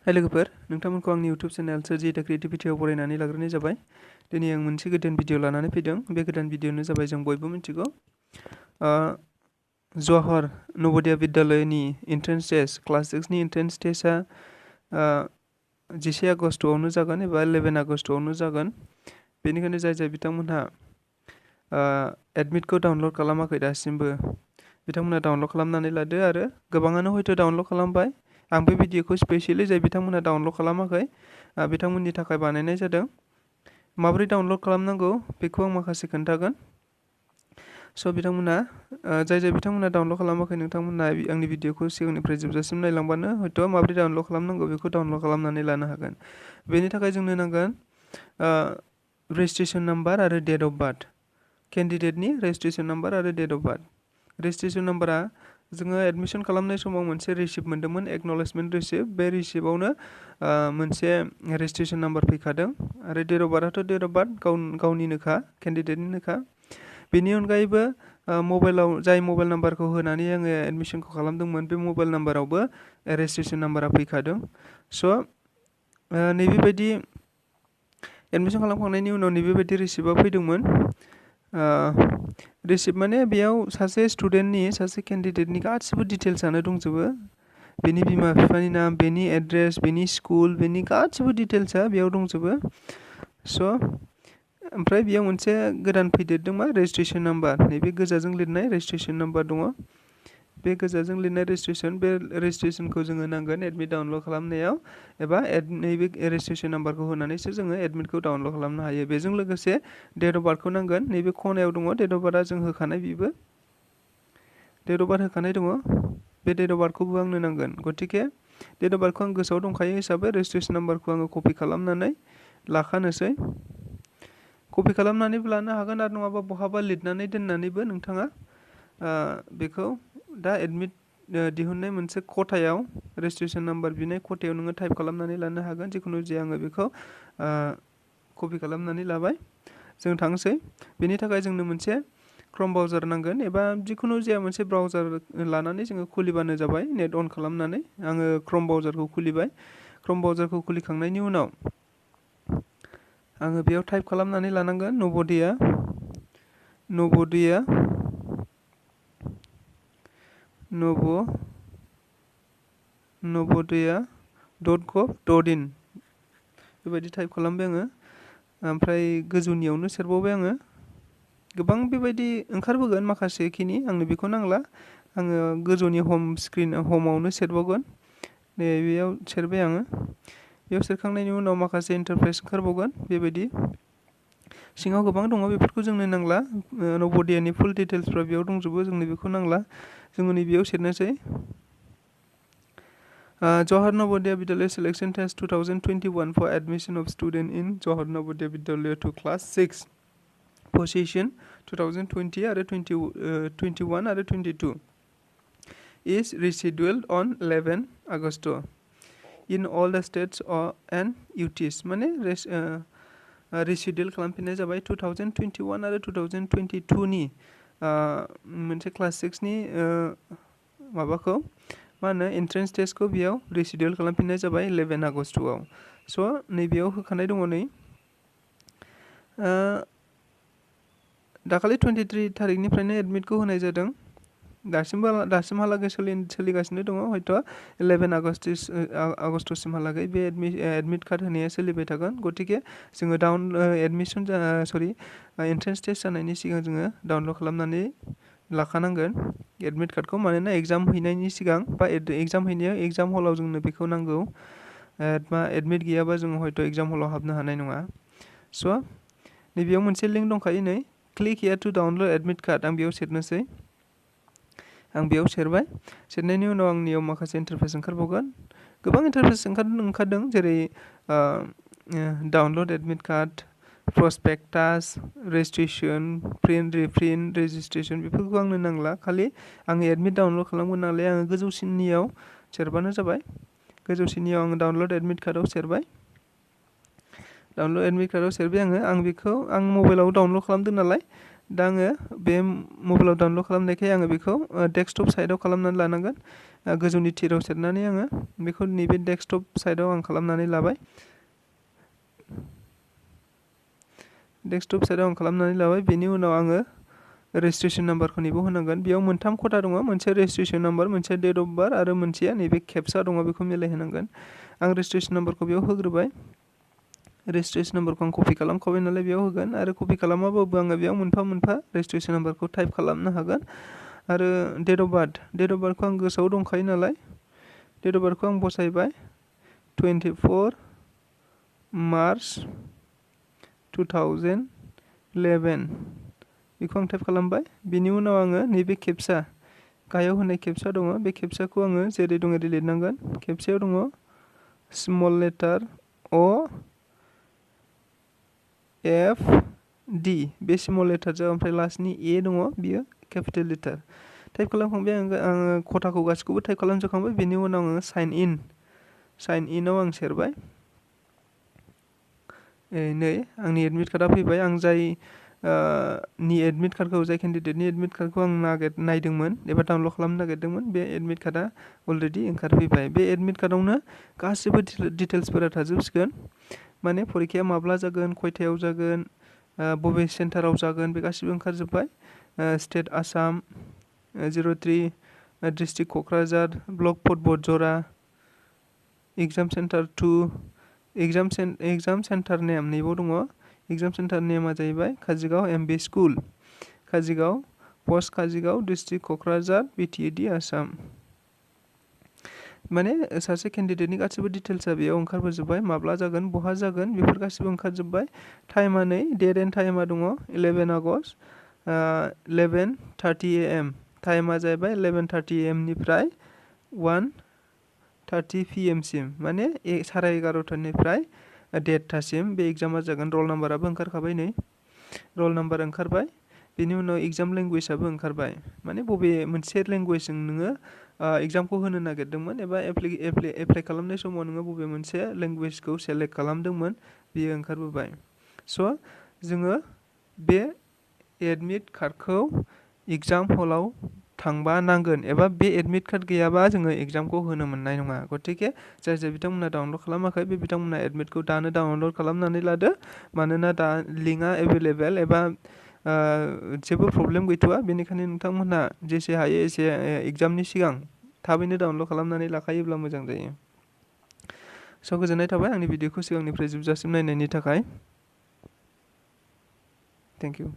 हाय लोगोफोर, नोंथांमोनखौ आंनि YouTube चेनेल सोरजिथा क्रिएटिभिटियाव बरायनानै लाग्रोनाय जाबाय। दिनै आं मोनसे गोदान भिडिअ लानानै फैदों। बे गोदान भिडिअआनो जाबाय जों बयबो मिथिगौ जवाहर नवोदया विद्यालयनि एन्ट्रेन्स टेस्ट क्लास 6 नि एन्ट्रेन्स टेस्टआ 10 आगस्टआवनो जागोन एबा 11 आगस्टआवनो जागोन। बेनिखायनो जाय बिथांमोनहा एडमिटखौ डाउनलड खालामाखै दासिमबो बिथांमोना डाउनलड खालामनानै लादो आरो गोबाङानो हयथ' डाउनलड खालामबाय। आं बे भिडिअखौ स्पेसियली जाय बिथांमोना डाउनलड खालामाखै बिथांमोननि थाखाय बानायनाय जादों। माबोरै डाउनलड खालामनांगौ बेखौ आं माखासे खोन्थागोन। स' बिथांमोना जाय बिथांमोना डाउनलड खालामाखै नोंथांमोना आंनि भिडिअखौ सिगांनिफ्राय जोबजासिम नायलांबानो हयथ' माबोरै डाउनलड खालामनांगौ बेखौ डाउनलड खालामनानै लानो हागोन। बेनि थाखाय जोंनो नांगोन रेजिस्ट्रेसन नाम्बार आरो डेट अफ बार्थ। केन्डिडेटनि रेजिस्ट्रेसन नाम्बार आरो डेट अफ बार्थ। रेजिस्ट्रेसन नाम्बारा जोङो एडमिसन खालामनाय समाव मोनसे रिसिप्ट मोन्दोंमोन, एक्न'लेजमेन्ट रिसिप्ट। बे रिसिप्टआवनो मोनसे रेजिस्ट्रेसन नाम्बार फैखादों आरो डेट अफ बार्थआथ' डेट अफ बार्थ गावनिनोखा, केन्डिडेटनिनोखा। बेनि अनगायैबो मबाइलाव जाय मबाइल नाम्बारखौ होनानै आङो एडमिसनखौ खालामदोंमोन बे मबाइल नाम्बारावबो रेजिस्ट्रेसन नाम्बारा फैखादों। स' नैबेबायदि एडमिसन खालामखांनायनि उनाव नैबेबायदि रिसिप्टआ फैदोंमोन। रिसिप्ट माने बेयाव सासे स्टुडेन्टनि, सासे केन्डिडेटनि गासिबो डिटेल्सआनो दंजोबो। बेनि बिमा बिफानि नाम, बेनि एड्रेस, बेनि स्कुल, बेनि गासिबो डिटेल्सआ बेयाव दंजोबो। स' ओमफ्राय बेयाव मोनसे गोदान फैदेरदों मा रेजिस्ट्रेसन नाम्बार। नैबे गोजाजों लिरनाय रेजिस्ट्रेसन नाम्बार दङ। बे गोजाजों लिरनाय रेजिस्ट्रेसन, बे रेजिस्ट्रेसनखौ जोङो नांगोन एडमिट डाउनलड खालामनायाव, एबा नैबे रेजिस्ट्रेसन नाम्बारखौ होनानैसो जोङो एडमिटखौ डाउनलड खालामनो हायो। बेजों लोगोसे डेट अफ बार्थखौ नांगोन। नैबे खनायाव दङ डेट अफ बार्थआ जों होखानाय, बेबो डेट अफ बार्थ होखानाय दङ। बे डेट अफ बार्थखौबो आंनो नांगोन। गतिके डेट अफ बार्थखौ आं गोसोआव दंखायो हिसाबै रेजिस्ट्रेसन नाम्बारखौ आङो कपि खालामनानै लाखानोसै। कपि खालामनानैबो लानो हागोन आरो नङाबा बहाबा लिरनानै दोननानैबो नोंथाङा बेखौ दा एडमिट दिहुननाय मोनसे खथायाव, रेजिस्ट्रेसन नाम्बार बिनाय खथायाव नोङो टाइप खालामनानै लानो हागोन। जिखुनु जाया आङो बेखौ कपि खालामनानै लाबाय। जों थांसै। बेनि थाखाय जोंनो मोनसे क्रोम ब्राउजार नांगोन, एबा जिखुनु जाया मोनसे ब्राउजार लानानै जोङो खुलिबानो जाबाय नेट अन खालामनानै। आङो क्रोम ब्राउजारखौ खुलिबाय। क्रोम ब्राउजारखौ खुलिखांनायनि उनाव आङो बेयाव टाइप खालामनानै लानांगोन नवोदया.gov.in बेबायदि टाइप खालामबाय आङो। ओमफ्राय गोजौनियावनो सेरबावबाय आङो। गोबां बेबायदि ओंखारबोगोन माखासेखिनि, आंनो बेखौ नांला। आङो गोजौनि हम स्क्रिन, हमावनो सेरबावगोन। बेयाव सेरबाय आङो। बेयाव सेरखांनायनि उनाव माखासे इन्टारफेस ओंखारबावगोन बेबायदि। सिङाव गोबां दङ, बेफोरखौ जोंनो नांला। नवोदयानि फुल डिटेल्सफ्रा बेयाव दंजोबो, जोंनो बेखौ नांला। जोङो नैबेयाव सेरनोसै। Jawahar Navodaya Vidyalaya selection test 2021 for admission of student in Jawahar Navodaya Vidyalaya to class 6 position 2020 आरो 21 आरो 22 is rescheduled on 11 August in all the states and UTs। माने रिशिडिउल खालामफिननाय जाबाय 2021 आरो 2022 नि मोनसे क्लास 6 नि माबाखौ मा होनो एन्ट्रेन्स टेस्टखौ बेयाव रिशिडिउल खालामफिननाय जाबाय 11 आगस्टआव। स' नैबेयाव होखानाय दङ नै दाखालि 23 थारिखनिफ्रायनो एडमिटखौ होनाय जादों। दासिमहालागै सोलिगासिनो दङ। हयथ' 11 आगस्टसिमहालागै बे एडमिट कार्ड होनाया सोलिबाय थागोन। गतिके जोङो एन्ट्रेन्स टेस्ट जानायनि सिगां जोङो डाउनलड खालामनानै लाखानांगोन एडमिट कार्डखौ। मानोना एग्जाम हैनायनि सिगां बा एग्जाम हैनायाव एग्जाम हलाव जोंनो बेखौ नांगौ। एडमिट गैयाबा जोङो हयथ' एग्जाम हलाव हाबनो हानाय नङा। स' नैबेयाव मोनसे लिंक दंखायो नै, click here to download admit card. आं बेयाव सेरनोसै। आं बेयाव सेरबाय। सेरनायनि उनाव आंनियाव माखासे इन्टारफेस ओंखारबावगोन। गोबां इन्टारफेस ओंखारदों, जेरै download admit card, prospectus, registration, print reprint, registration, बेफोरखौ आंनो नांला। खालि आङो एडमिट डाउनलड खालामगोन नालाय आङो गोजौसिननियाव सेरबानो जाबाय। गोजौसिननियाव आङो डाउनलड एडमिट कार्डआव सेरबाय। डाउनलड एडमिट कार्डआव सेरबाय आङो। आं बेखौ मबाइलाव डाउनलड खालामदों नालाय दा आङो बे मबाइलाव डाउनलड खालामनायखाय आङो बेखौ डेस्कटप साइडआव खालामनानै लानांगोन। गोजौनि थिराव सेरनानै आङो बेखौ नैबे डेस्कटप साइडआव आं खालामनानै लाबाय। डेस्कटप साइडआव आं खालामनानै लाबाय। बेनि उनाव आङो रेजिस्ट्रेसन नाम्बारखौ नैबेयाव होनांगोन। बेयाव मोनथाम खथा दङ, मोनसे रेजिस्ट्रेसन नाम्बार, मोनसे डेट अफ बार्थ आरो मोनसेया नैबे केपचा दङ, बेखौ मिलायहोनांगोन। आं रेजिस्ट्रेसन नाम्बारखौ बेयाव होग्रोबाय। रेजिस्ट्रेसन नाम्बारखौ आं कपि खालामखाबाय नालाय बेयाव होगोन, आरो कपि खालामाबाबो आङो बेयाव मोनफा मोनफा रेजिस्ट्रेसन नाम्बारखौ टाइप खालामनो हागोन। आरो डेट अफ बार्थखौ आं गोसोआव दंखायो नालाय डेट अफ बार्थखौ आं बसायबाय 24 मार्च 2011 बेखौ आं टाइप खालामबाय। बिनि उनाव आङो नैबे केपचा गाहायाव होनाय केपचा दङ, बे केपचाखौ आङो जेरै दं ओरै लिरनांगोन। केपचायाव दङ स्मल लेटार OFD, बे स्मल लेटारजों ओमफ्राय लास्टनि ए दङ, बियो केपिटेल लेटार। टाइप खालामखांबाय आङो खथाखौ गासिखौबो टाइप खालामजोबखांबाय। बेनि उनाव आङो साइन इनआव आं सेरबाय। नै आंनि एडमिट कार्डआ फैबाय। आं जाय जाय केन्डिडेटनि एडमिट कार्डखौ आं नायदोंमोन एबा डाउनलड खालामनो नागिरदोंमोन, बे एडमिट कार्डआ अलरेडि ओंखारफैबाय। बे एडमिट कार्डआवनो गासिबो डिटेल्सफोरा थाजोबसिगोन। माने परिखाया माब्ला जागोन, खयथायाव जागोन, बबे सेन्टाराव जागोन, बे गासिबो ओंखारजोब्बाय। State Assam, 03 district Kokrajhar, block Batjora, exam centre 2, exam centre name नैबाव दङ। एग्जाम सेन्टार नेमा जाहैबाय Kazigaon MB school, Kazigaon, post Kazigaon, district Kokrajhar, BTAD Assam. माने सासे केन्डिडेटनि गासिबो डिटेल्सआ बेयाव ओंखारबोजोब्बाय। माब्ला जागोन, बहा जागोन, बेफोर गासिबो ओंखारजोब्बाय। टाइमा नै डेट एन्ड टाइमा दङ 11 आगस्ट 11:30 AM। टाइमा जाहैबाय 11:30 AM निफ्राय 1:30 PM सिम, माने 11:30निफ्राय 1:30सिम बे एग्जामा जागोन। रल नाम्बाराबो ओंखारखाबाय, नै रल नाम्बार ओंखारबाय। बेनि उनाव एग्जाम लेंगुवेजआबो ओंखारबाय, माने बबे मोनसे लेंगुवेजजों नोङो एग्जामखौ होनो नागिरदोंमोन एबा एप्लाइ खालामनाय समाव नोङो बबे मोनसे लेंगुवेजखौ सेलेक्ट खालामदोंमोन, बेयो ओंखारबोबाय। स' जोङो बे एडमिट कार्डखौ एग्जाम हलाव थांबा नांगोन, एबा बे एडमिट कार्ड गैयाबा जोङो एग्जामखौ होनो मोननाय नङा। गतिके जाय बिथांमोना डाउनलड खालामाखै, बे बिथांमोना एडमिटखौ दानो डाउनलड खालामनानै लादो। मानोना दा लिंकआ एभेलेबेल एबा जेबो प्रब्लेम गैथ'वा। बेनिखायनो नोंथांमोनहा जेसे हायो एसे एग्जामनि सिगां थाबैनो डाउनलड खालामनानै लाखायोब्ला मोजां जायो। स' गोजोननाय थाबाय आंनि भिडिअखौ सिगांनिफ्राय जोबजासिम नायनायनि थाखाय। Thank you.